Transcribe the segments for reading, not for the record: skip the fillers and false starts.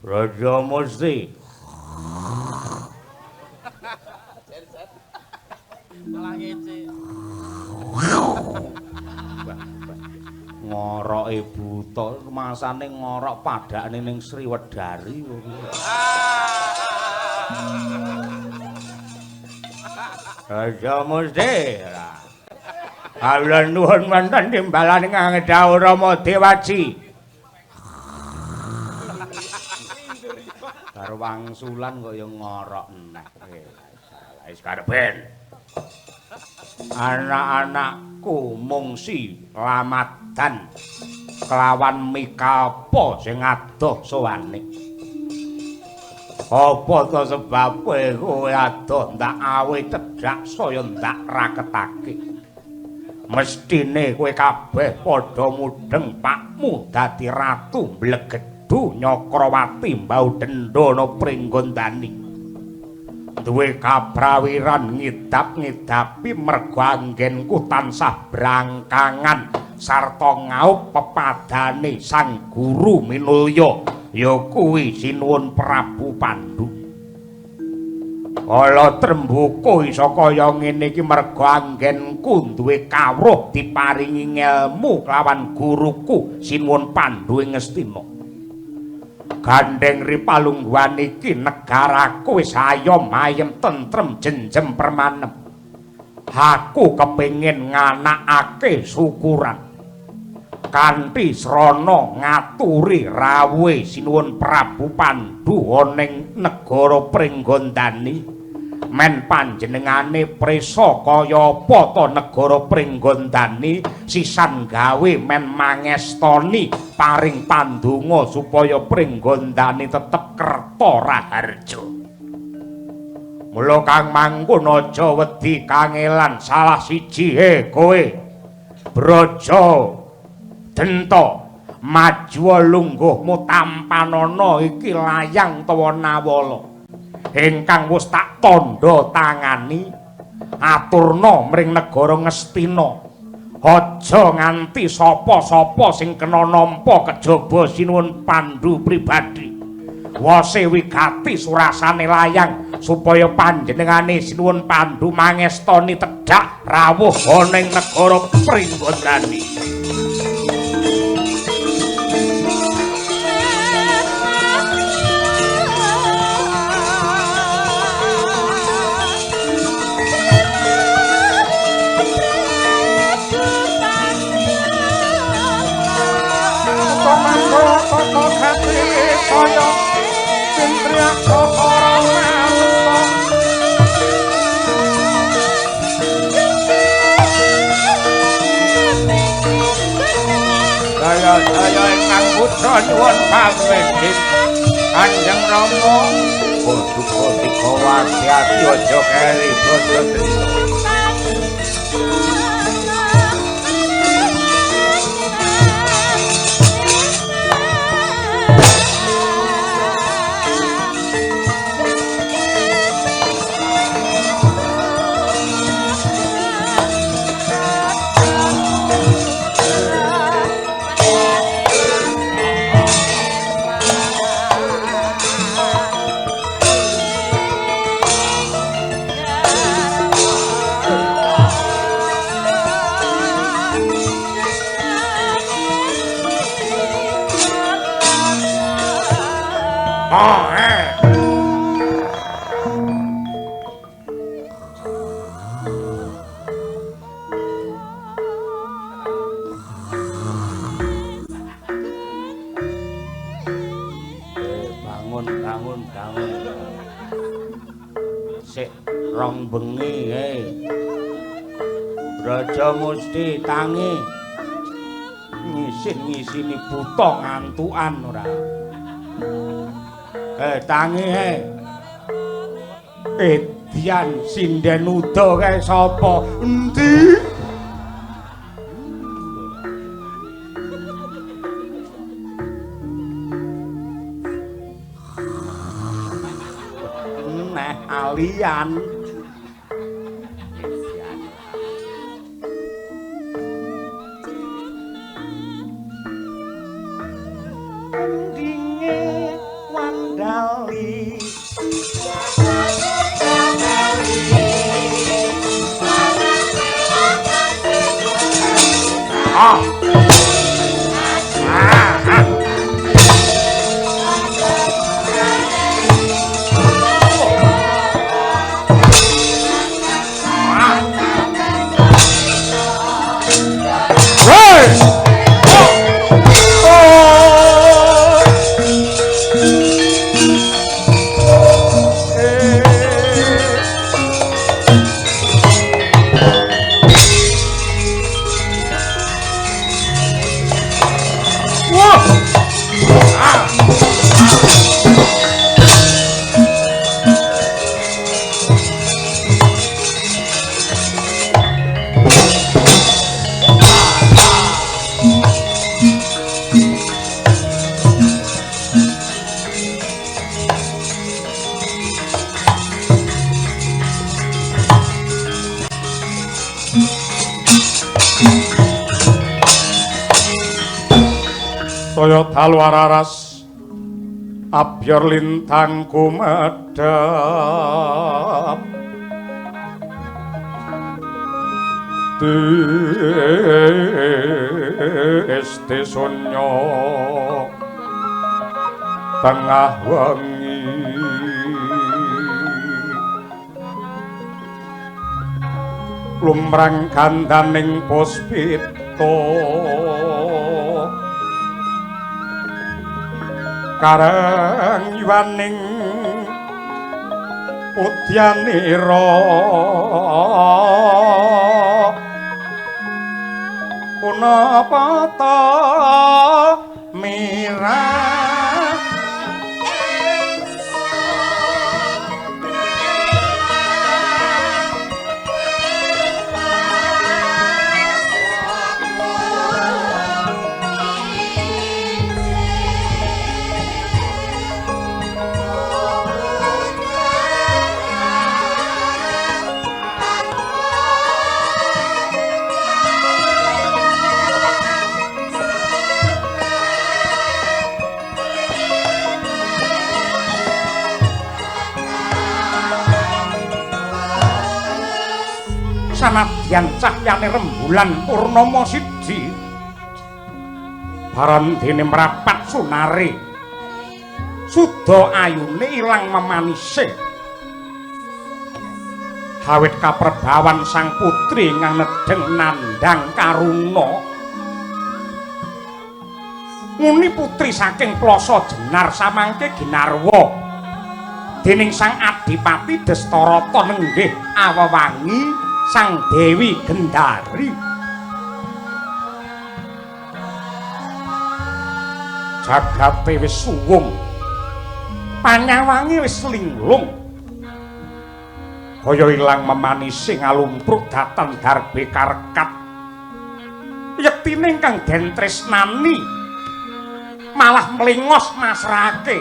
Raja Musti. Malah ngece. Ngoroke buta, masane ngorok padakne ning Sriwedari. Raja Musti. Kawula nuwun wonten timbalan ingkang dawuh Rama Dewaji. Karo wangsulan kok ya ngorok neh. Wis karepen. Anak-anakku mungsi lamadan kelawan mikalpa sing adoh sowane. Apa to sebabe kowe adoh ndak awe cedhak saya ndak raketake. Mestine kowe kabeh padha mudheng pakmu dadi ratu Mblegedhu Nyakrawati mbau Dendana Pringgondani. Duwe kaprawiran ngidap-ngidapi merga anggenku tansah brangkangan sarta ngaup pepadane sang guru minulya ya kuwi Sinuwun Prabu Pandu. Kala trembuka isa kaya ngene iki merga anggenku duwe kawruh diparingi ngelmu kelawan guruku Sinuwun Pandu ing Ngastina. Gandeng ripalungguhan iki negaraku wis ayom ayem tentrem jenjem permanem. Aku kepengin nganakake syukuran kanthi srana ngaturi rawuhe Sinuwun Prabu Pandu ana ing negara Pringgondani. Men panjenengane prisa kaya apa ta negara Pringgondani sisan gawe men mangestoni paring pandonga supaya Pringgondani tetep kerta raharja. Mula kang mangkono aja wedi kangelan salah siji he kowe Braja Denta maju lungguhmu tampanana iki layang tawa nawala ingkang wis tak tandha tangani aturna mring negara Ngastina. Aja nganti sapa-sapa sing kena nampa kejaba Sinuwun Pandu pribadi. Wose wigati surasane layang supaya panjenengane Sinuwun Pandu mangestoni tedhak rawuh ana ing negara Pringgondani. Daya ingkang putra nyuwun pamrih Kanjeng Rama paduka dikawati aja keri Braja Denta. Rong bengi he. Braja Musti tangi. Ngisin-ngisini buta ngantukan ora. Tangi he. Edian sinden uda kae sapa? Endi? Neh alian. Endinge Ah. Ah. Ah. Hey! Oh! Wah! Ah! Saya dalu araras abyor lintang kumedhap Deste sonya tengah wengi lumrang gandaning puspita karang yuwaning udyanira punapa ta mirah sanadyan cahyane rembulan purnama siji barandene mrapat sunare suda ayune ilang memanise awit kaperbawan sang putri ingkang nedheng nandhang karuna nguni putri saking Plasa Jenar samangke ginarwa dening sang Adipati Destarata nenggih awewangi Sang Dewi Gendari. Jagate wis suwung, panyawange wis linglung, kaya ilang memanise ngalumpruk dhateng darbe karekat. Yektine ingkang den tresnani malah mlengos masrahake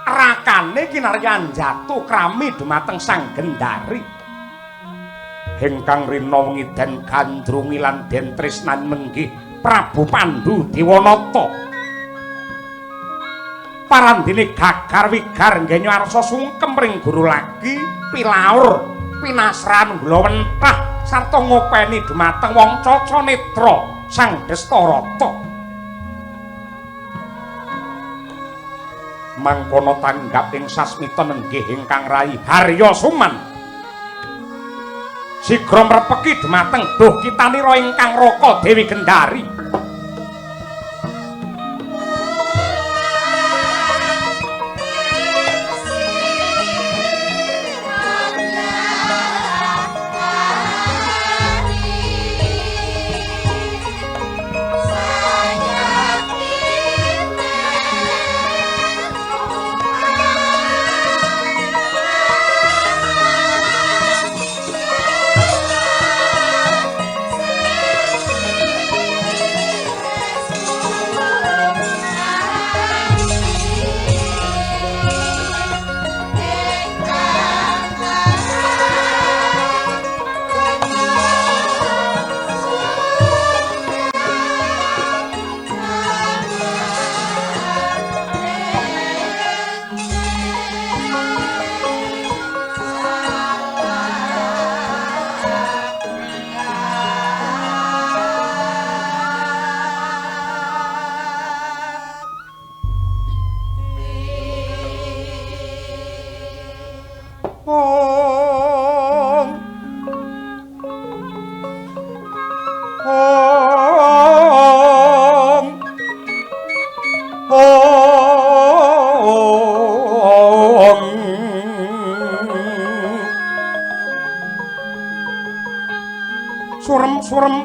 rakane kinaryan jatuh krami dumateng Sang Gendari. Ingkang rina wengi den gandrungi lan den tresnan menggih Prabu Pandu Dewanata. Parandene gagar wigar nggenyo arsa sungkem ring guru lagi pilaur pinasran glowentah sarta ngopeni dumateng wong caca netra Sang Destarata. Mangkono tanggap ing sasmita nenggih ingkang rai Harya Suman sigra mrepeki dumateng duh kitanira ingkang raka Dewi Gendari.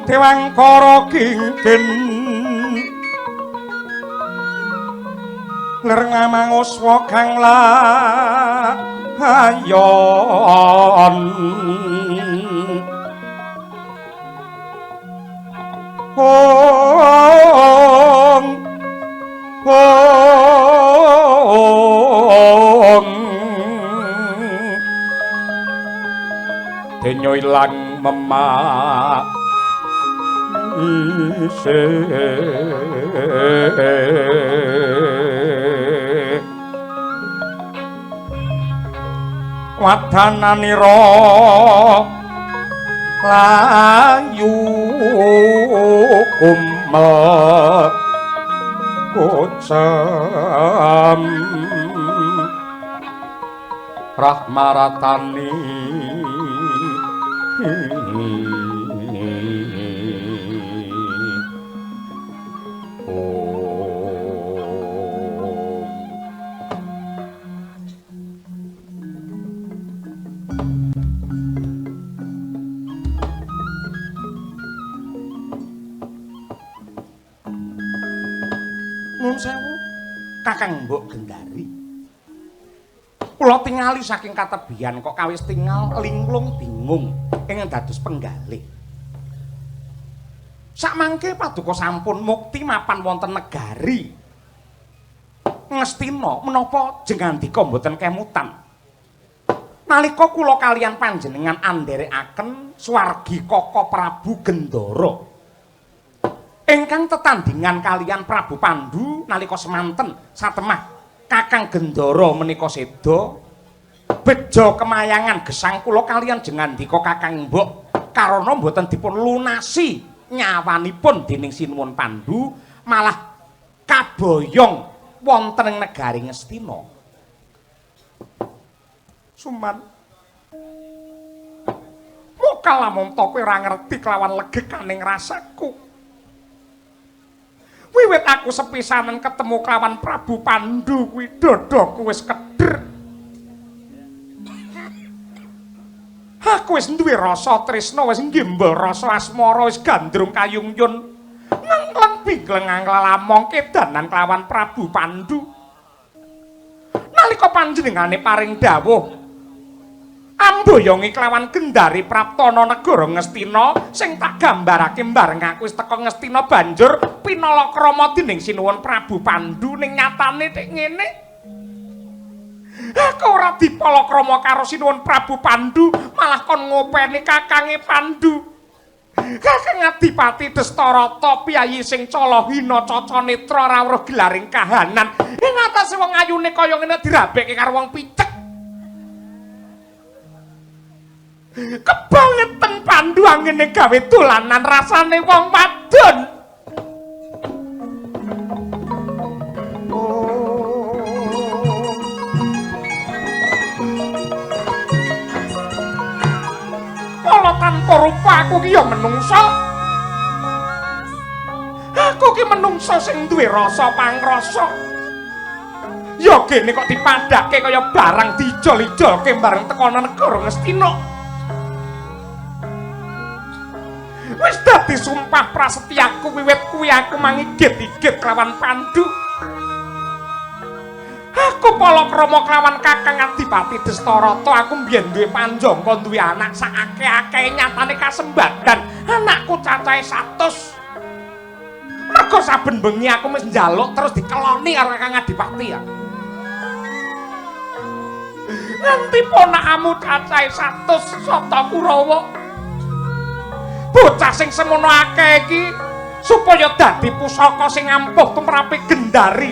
Om Dewangkara Kingkin lir ngamanguswa kang layon. Om Om denyo ilang memak isih wadananira layu kumel kocam rahmaratani. Nuwun sewu, Kakang Mbok Gendari. Kula tingali saking katebian kok kawis tingal linglung bingung ing dados penggalih. Sakmangke paduka sampun mukti mapan wonten negari Ngastina, menapa jengandika mboten kemutan. Nalika kula kaliyan panjenengan anderekaken swargi Kaka Prabu Gendara ingkang tetandingan kaliyan Prabu Pandu nalika semanten satemah Kakang Gendara menika seda, bejo kemayangan gesang kula kaliyan jengandika Kakang Mbok karana mboten dipun lunasi nyawanipun dening Sinuwun Pandu malah kaboyong wonten ing negari Ngastina. Suman, mokal lamun to kowe ora ngerti kelawan legekaning rasaku. Wiwit aku sepisanan ketemu kelawan Prabu Pandu kuwi dadaku wis keder. Aku wis duwe rasa tresna, wis nggembel rasa asmara, wis gandrung kayungyun. Ngengleng bingleng anglalamong kedanan kelawan Prabu Pandu. Nalika panjenengane paring dawuh amboyongi kelawan Gendari Praptana negara Ngastina sing tak gambarake bareng aku wis teka Ngastina banjur pinalakrama dening Sinuwun Prabu Pandu ning nyatane tek ngene. Aku ora dipalakrama karo Sinuwun Prabu Pandu, malah kon ngopeni kakange Pandu. Kakang Adipati Destarata piyayi sing cala hina caca netra ora weruh gelaring kahanan. Ing atase wong ayune kaya ngene dirabekke karo wong picek. Kebangeten Pandu angene gawe dolanan rasane wong wadon. Kala tanpa rupa aku ki ya menungsa. Aku ki menungsa sing duwe rasa pangrasa. Ya gene kok dipadhake kaya barang diijol-ijolke bareng teka negara Ngastina. Wis dadi sumpah prasetyaku wiwit kuwi aku mangigit-igit kelawan Pandu. Aku palakrama kelawan Kakang Adipati Destarata, aku mbiyen duwe panjangka duwe anak sak akeh-akehe nyatane kasembadan anakku cacahe 100. Mergo saben bengi aku wis njaluk terus dikeloni karo Kakang Adipati ya. Nganti ponakamu cacahe 100 sata Kurawa. Bocah sing semono akeh iki supaya dadi pusaka sing ampuh tumrape Gendari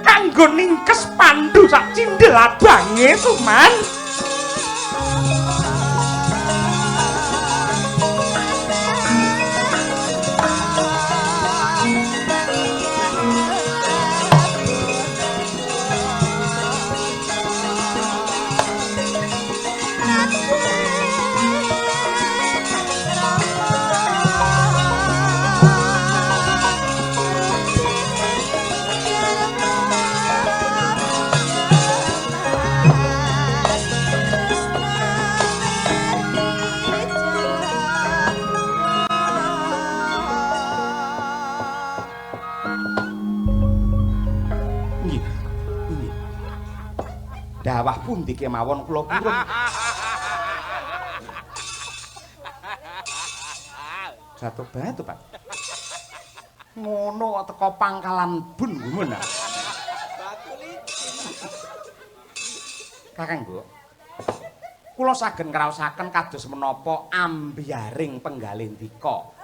kanggo ningkes Pandu sak cindhel abange. Suman, Mas. Dawah pundi kemawon kula purun. Jatuh batu, Pak. Ngono kok teko pangkalan bun gumun. Batu licin. Kakang, Mbok. Kula saged ngraosaken kados menapa ambyaring penggalendika.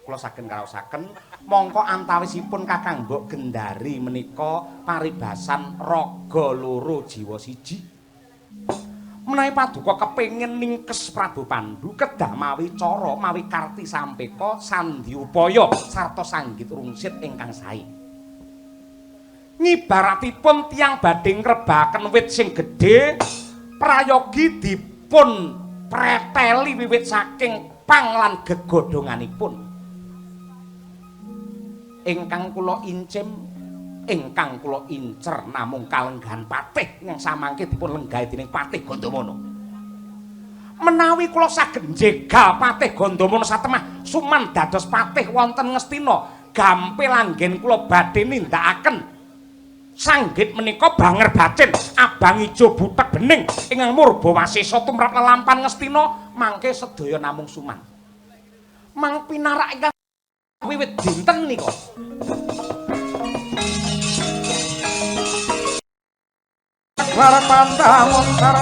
Kula saged ngraosaken mongko antawisipun Kakang Mbok Gendari menika paribasan raga loro jiwa siji. Menawi paduka kepengin ningkes Prabu Pandu kedah mawi cara mawi karti sampeka sandhi upaya sarta sanggit rungsit ingkang sae. Ngibaratipun tiyang badhe ngrebaken wit sing gedhe, prayogi dipun preteli wiwit saking pang lan gegodhonganipun. Ingkang kula incim, ingkang kula incer namung kalenggahan patih ingkang samangke dipun lenggahi dening Patih Gandamana. Menawi kula saged njegal Patih Gandamana satemah suman dados patih wonten Ngastina, gampil anggen kula badhe nindakaken sanggit menika banger bacin abang ijo butek bening ingkang murba wasesa tumrap lelampan Ngastina mangke sedaya namung suman. Mang pinarak ingkang wiwit dinten nika. Lara pandamontar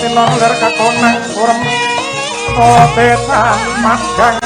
Tinor ler kakonang surem totetan padang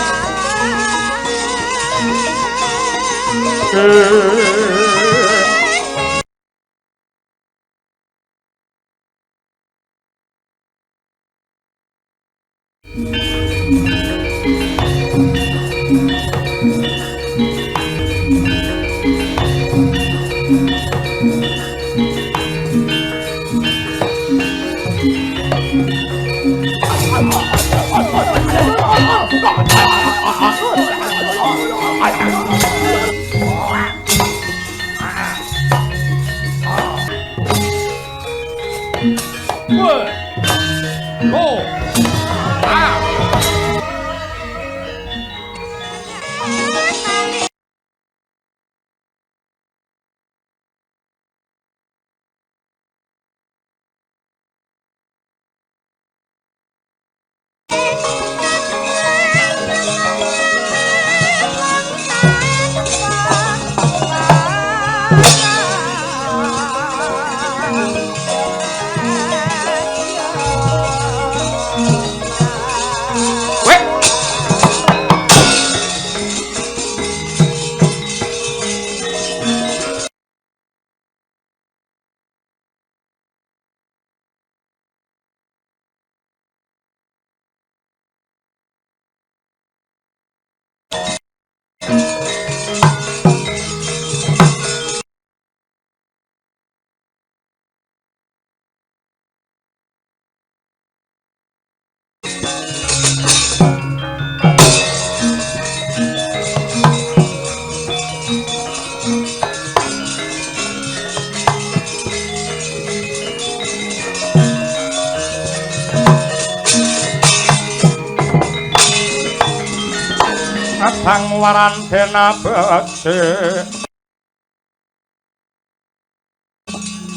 Abang warandena becik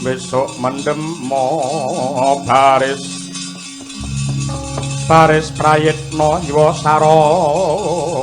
besok mendemo baris baris prayitna yuwa saranta.